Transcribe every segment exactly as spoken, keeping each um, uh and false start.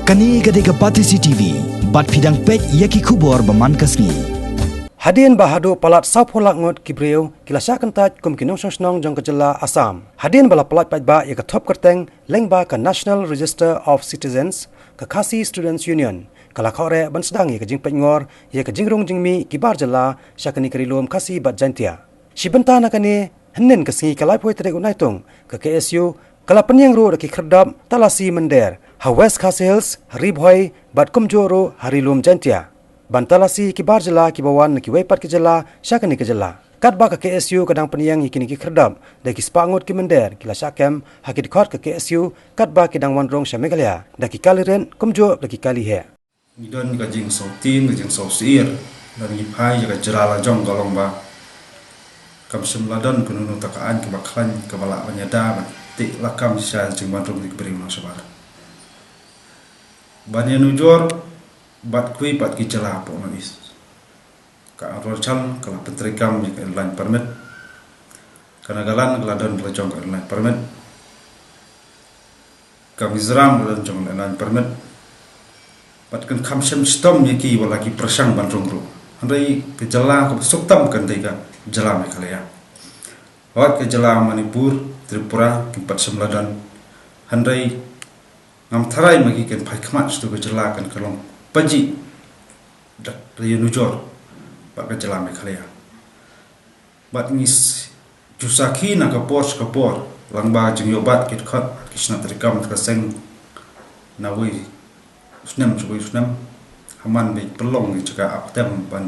Kane ka dei ka Batesi T V, bad phi dang peit ïa ki khubor ba man ka sngi. Hadien ba haduh palat saw phew lak ngut ki briew ki la shah kyntait kum ki nongshong shnong jong ka jylla Assam. Hadien ba la pyllait paidbah ïa ka thop kyrteng lyngba ka National Register of Citizens, ka Khasi Students Union ka la kawreh ban sdang ïa ka jingpeitngor ïa ka jingrung jingmih ki bar jylla sha kane ka ri lum Khasi bad Jaintia. Shi bynta na kane, hynnin ka sngi ka laiphew tarik u Naitung, ka K S U ka la pynïeng ruh da ki khyrdop talasi mynder ha West Khasi Hills, ha Ri Bhoi bad kumjuh ruh ha ri lum Jaintia, ban talasi ki bar jylla kiba wan na kiwei pat ki jylla sha kane ka jylla. Katba ka K S U ka dang pynïeng ïa kine ki khyrdop da ki spah ngut ki mynder ki la shah kem ha ki dkhot ka K S U katba ki dang wan rung sha Meghalaya da ki kali rit kumjuh da ki kali heh. Ngi don ka jingsngewthuh, ka jingsngewsyier, lane ngi phai ïa ka jylla la jong ka long ba kam shym la don kano kano ka aiñ kaba khlaiñ kaba lah ban ïada ban tih lakam sha jingwan rung jong ki briew na shabar. Ban ïanujor bad kiwei pat ki jylla hapoh North East. Ka Arunachal ka la pyntreikam ïa ka inline permit. Ka Nagaland ka la don la jong ka inline permit. Ka Mizoram ka la don jong ka inline permit. Bad kan kham shem shitom ïa ki wat la ki pyrshang ban rung ruh. Hynrei ka jylla kaba suk tam kan dei ka jylla Meghalaya. Wat ka jylla Manipur, Tripura, kim pat shem la don. Hynrei ngam tharai ma ki kan phai khmat sha tu ka jylla kan ka long pajih da ïanujor bad ka jylla Meghalaya. Bad ngi s-, ju sakhi na ka por sha ka por, lyngba ka jingïoh bat ki dkhot, ki shnat treikam ka seng, na wei u snem sha wei u snem, ha man ba pynlong ki jaka ap tem ban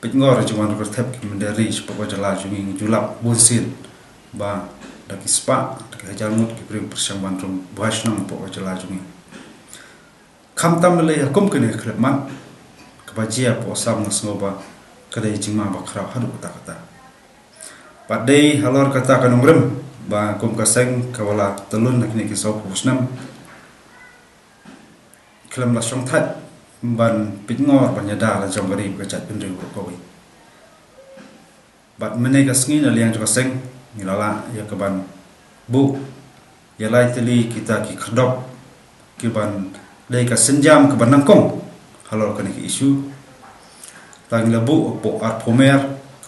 peitngor ïa ka jingwan rung kyrthep ki mynder ri shapoh ka jylla jong ngi, ngi ju lap bunsien ba da ki spah, da ki hajar ngut ki briew pyrshang ban rung buhai shnong hapoh ka jylla jong ngi. Khamtam lei ha kum kane ka khyllipmat kaba jia hapoh Assam nga sngew ba ka dei jingma bakhraw haduh katta katta. Bad dei halor kata ka nongrim ba kum ka seng kaba la tylli na kine ki saw phew snem, khlem la shongthait ban peitngor ban ïada la jong ka ri bad ka jaitbynriew baroh kawei. Bad mynne ka sngi na liang jong ka seng ngi la lah ïa ka ban buh ïa lai tylli kita ki khyrdop ki ban dei ka sienjam kaba nyngkong halor kane ka issue. Te ngi la buh hapoh arphew mer,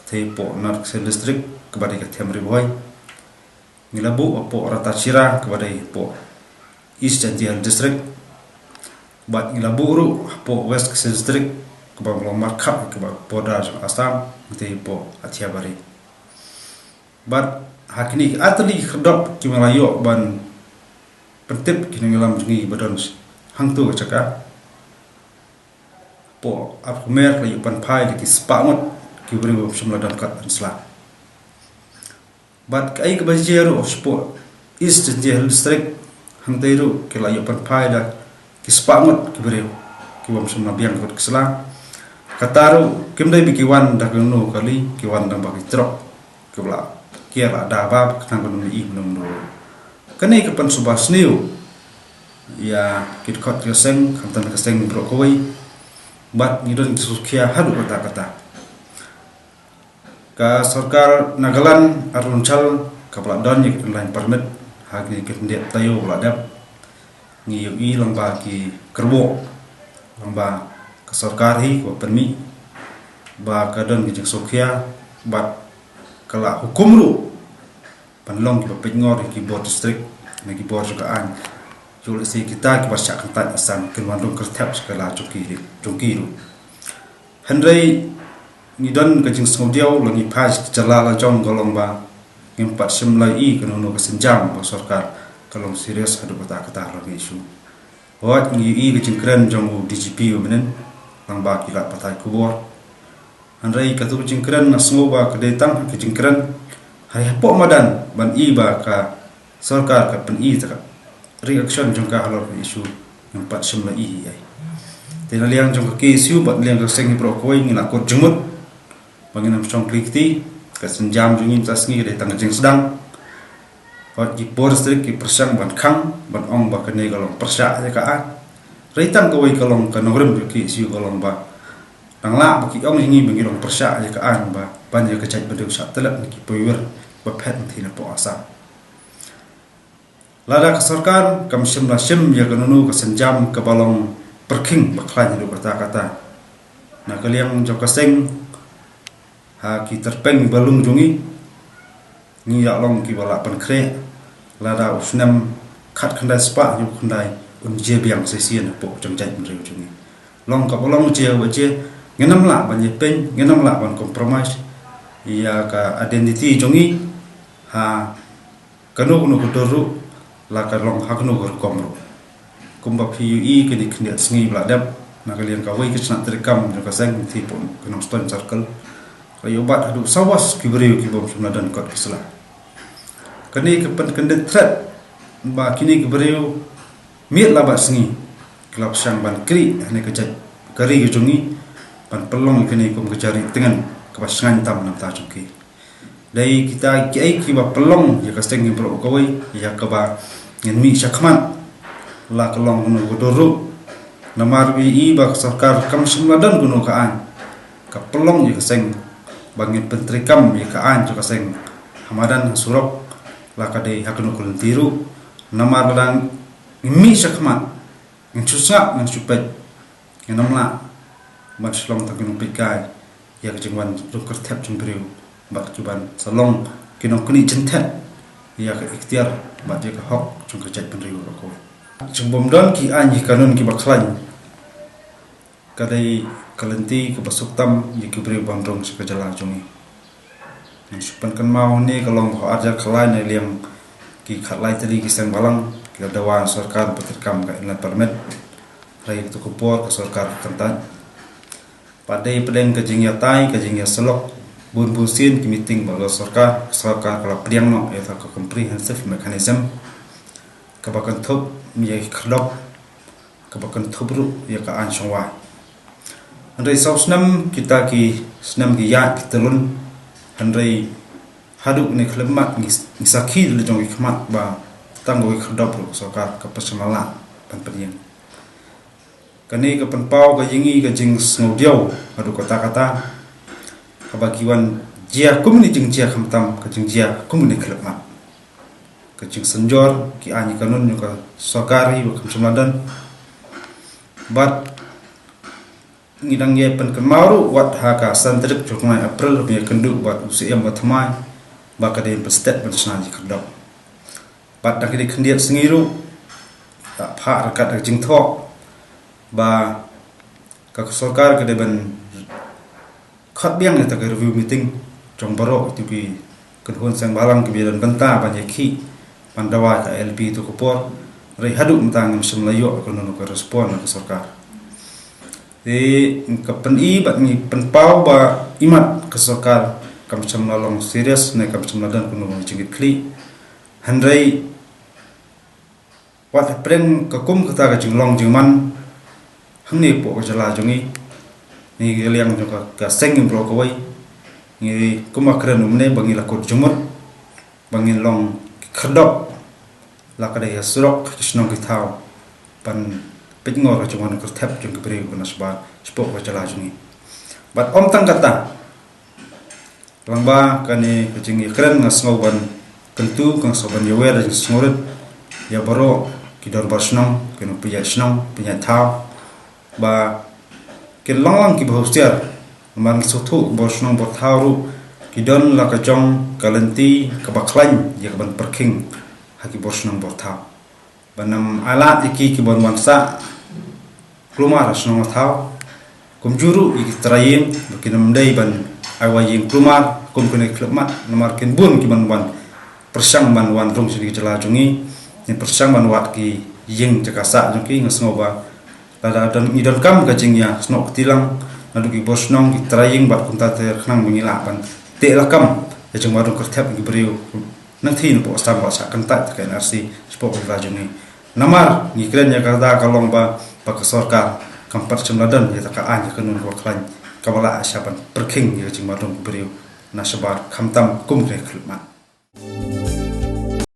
te hapoh North Khasi Hills District kaba dei ka them Ri Bhoi. Ngi la buh hapoh Ratashaira kaba dei hapoh East Jaintia Hills District. Bad ngi la buh ruh hapoh West Khasi Hills District kaba long markhap kaba border jong Assam, te hapoh Athiabari. Bad ha kine ki artylli ki khyrdop kiba la ïoh ban pyntip ki nongïalam jong ngi ba don hangto ka jaka. Hapoh arphew mer la ïoh pynphai da ki spah ngut ki briew bym shym la don kat ban sla. Bad kaei kaba jia ruh shapoh East Jaintia Hills District, hangtei ruh ki la ïoh pynphai da ki spah ngut ki briew ki bym shym la biang kat ki sla. Kata ruh kim dei ba ki wan da kano kali, ki wan da ba ki trok, ki la, ki la da ba ka tang kano i kano. Kane ka pynsuba sniew ïa ki dkhot ki seng, khamtam ka seng baroh kawei. Bad ngi don ki sngewkhia haduh katta katta. Ka sorkar Nagaland, Arunachal, kaba la don ïa ka inline permit ha kine ki khyndiat taïew ba la dep. Ngi ïohi lyngba ki kyrwoh, lyngba ka sorkar hi kaba pynmih ba ka don ki jingsngewkhia bad ka la hukum ruh ban long kiba peitngor ïa ki bor district, na ki bor jong ka aiñ. Ïoh lehse kita kiba shah kyntait Assam kin wan rung kyrthep sha ka la jong ki ruh, jong ki ruh. Hynrei ngi don ka jingsngewdiaw, la ngi phai sha ka jylla la jong ka long ba ngim pat shym la ïohi kano kano ka sienjam ba sorkar ka long serious haduh katta katta halor kane ka issue. Wat ngi ïohi ka jingkren jong u D G P u mynnin, lyngba ki lad pathai khubor. Hynrei kato ka jingkren nga sngew ba ka dei tang ka jingkren ha, hapoh madan ban i ba ka sorkar ka pyni ta ka reaction jong ka halor ka issue, ngim pat shym la i ei. Te na liang jong ka K S U bad na liang ka seng hi baroh kawei ngi la kut jingmut ba ngin ym shong kli kti, ka sienjam jong ngi mynta ka sngi ka dei tang ka jingsdang. Wat ki bor district ki pyrshang ban khang, ban ong ba kane ka long pyrshah ïa ka aiñ. Hynrei tang kawei ka long ka nongrim jong ka K S U ka long ba dang lah ba ki ong ïa ngi ba ngi long pyrshah ïa ka aiñ ba ban ïa ka jaitbynriew shah tlot na ki poiwir ba phet na thina hapoh Assam. Lada ka sorkar kam shym la shim ïa kano kano ka sienjam kaba long pyrkhing ba khlaiñ haduh katta katta na ka liang jong ka seng, ha ki tyrpeng ba lung jong ngi, ngi ïa long kiba lah pynkhreh. Lada u snem khatkhyndai spah hynñiewphew khyndai un jia biang shisien hapoh jong jaitbynriew jong ngi. Long kaba long, jia ba jia, ngin ym lah ban ïapeiñ, ngin ym lah ban compromise ïa ka identity jong ngi ha kano kano ka dur ruh, la ka long ha kano ka rukom ruh. Kumba phi ïohi, kine khyndiat sngi ba la dep, na ka liang kawei ka shnat treikam jong ka seng, Nongthymmai Nongstoiñ Circle, ka ïoh bat haduh saw hajar ki briew ki bym shym la don kot ki sla. Kane ka pynkyndit threat ba kine ki briew miet la bad sngi ki la pyrshang ban khreh hane ka jait ka ri ka jong ngi, ban pynlong ïa kane kum ka jari tngen kaba shngaiñ tam na ka bynta jong ki. Dei kita kiei kiba pynlong ïa ka seng baroh kawei ïa kaba ngin mih shakhmat, la ka long kano ka dur ruh. Namar ba ïohi ba ka sorkar kam shym la don kano ka aiñ ka pynlong ïa ka seng ba ngin pyntreikam ïa ka aiñ jong ka seng ha madan, ha surok, la ka dei ha kano ka lynti ruh. Namar ba dang ngin mih shakhmat, ngin shu sngap, ngin shu peit, ngin ym lah ban shu long tang ki nongpeitkai ïa ka jingwan rung kyrthep jong briew, bad ki ban sa long ki nongknieh jingthet ïa ka iktiar bad ïa ka hok jong ka jaitbynriew baroh kawei. Jingbym don ki aiñ ki kanun kiba khlaiñ ka dei ka lynti kaba suk tam ïa ki briew ban rung sha ka jylla jong ngi. Ngan shu pynkynmaw hangne, ka long ba ha ar hajar khatlai, na liang ki khatlai tylli ki seng bhalang ki la dawa na sorkar ban treikam ka inland permit. Hynrei kato ka por ka sorkar ka kyntait. Bad dei pdeng ka jingïatai, ka jingïasyllok, bun bun sien ki meeting bad ka sorkar, ka sorkar ka la pdiang noh ïa ka comprehensive mechanism kaba kynthup ïa ki khyrdop, kaba kynthup ruh ïa ka aiñ shongwai. Hynrei saw snem kita ki snem ki ïaid ki tyllun, hynrei haduh kane ka khyllipmat ngi, ngi sakhi da la jong ki khmat ba tang kawei ka khyrdop ruh ka sorkar kam pat shym la lah ban pynïeng. Kane ka pynpaw ka ïa ngi ka jingsngewdiaw haduh katta katta, haba ki wan jia kum kine jingjia, khamtam ka jingjia kum kane ka khyllipmat. Ka jingsynjor ki aiñ ki kanun jong ka sorkar hi ba kam shym la don. Bad ngi dang ïai pynkynmaw ruh, wat ha ka san tarik jong u bnai April, ba ïakynduh bad u Syiem ba thymmai ba ka dei ban pynstet ban shna ïa ki khyrdop. Bad dang kine khyndiat sngi ruh, la phah ryngkat ka jingthoh ba ka sorkar ka dei ban khot biang ïa kata ka review meeting jong baroh kito ki kynhun seng bhalang kiba ïadon bynta ban ïakhih ban dawa ïa ka I L P kato ka por. Hynrei haduh mynta ngim shym la ïoh kano kano ka respond na ka sorkar. Te ka pyni bad ngi pynpaw ba imat ka sorkar kam shym la long serious ne kam shym la don kano kano ka jingkitkhlieh. Hynrei wat hapdeng ka kum kata ka jinglong jingman hangne hapoh ka jylla jong ngi, ngi ka liang jong ka, ka seng baroh kawei, ngi kum ba kren mynne ba ngi la kut jingmut ba ngin long ki khyrdop, la ka dei ha surok, ha ki shnong ki thaw, ban pynngor ka jingwan kyrthep jong ki briew ba na shabar shapoh ka jylla jong ngi. Bad ym tang kata, lyngba kane ka jingïakren nga sngew ban kyntu, nga sngew ban ïawer da jingsngewrit ïa baroh ki dorbar shnong, ki nongpynïaid shnong pynïaid thaw, ba kin long lang kiba husiar. Namar ngi sngewthuh ki bor shnong bor thaw ruh ki don la ka jong ka lynti kaba khlaiñ ïa ka ban pyrkhing ha ki bor shnong bor thaw. Ban ym ailad ïa ki ki ban wan sah kulmar ha shnong ha thaw. Kumjuh ruh ïa ki trai ïing, ba kin ym dei ban ai wai ïing kulmar kum kine ki khyllipmat, namar kin bun ki ban wan pyrshang ban wan rung sha kine ki jylla jong ngi, ne pyrshang ban wad ki ïing jaka sah jong ki. Nga sngew ba lada don, ngi donkam ka jingïasnoh kti lang naduh ki bor shnong, ki trai ïing bad kumta te khnang ba ngi lah ban teh lakam ïa ka jingwan rung kyrthep ki briew. Nangta napoh Assam ba shah kyntait ka N R C shapoh ka jylla jong ngi. Namar ngi kren ïa kata ka long ba, ba ka sorkar kam pat shym la don ïa kata ka aiñ ka kanun kaba khlaiñ kaba lah shah ban pyrkhing ïa ka jingwan rung ki briew na shabar, khamtam kum kine ki khyllipmat.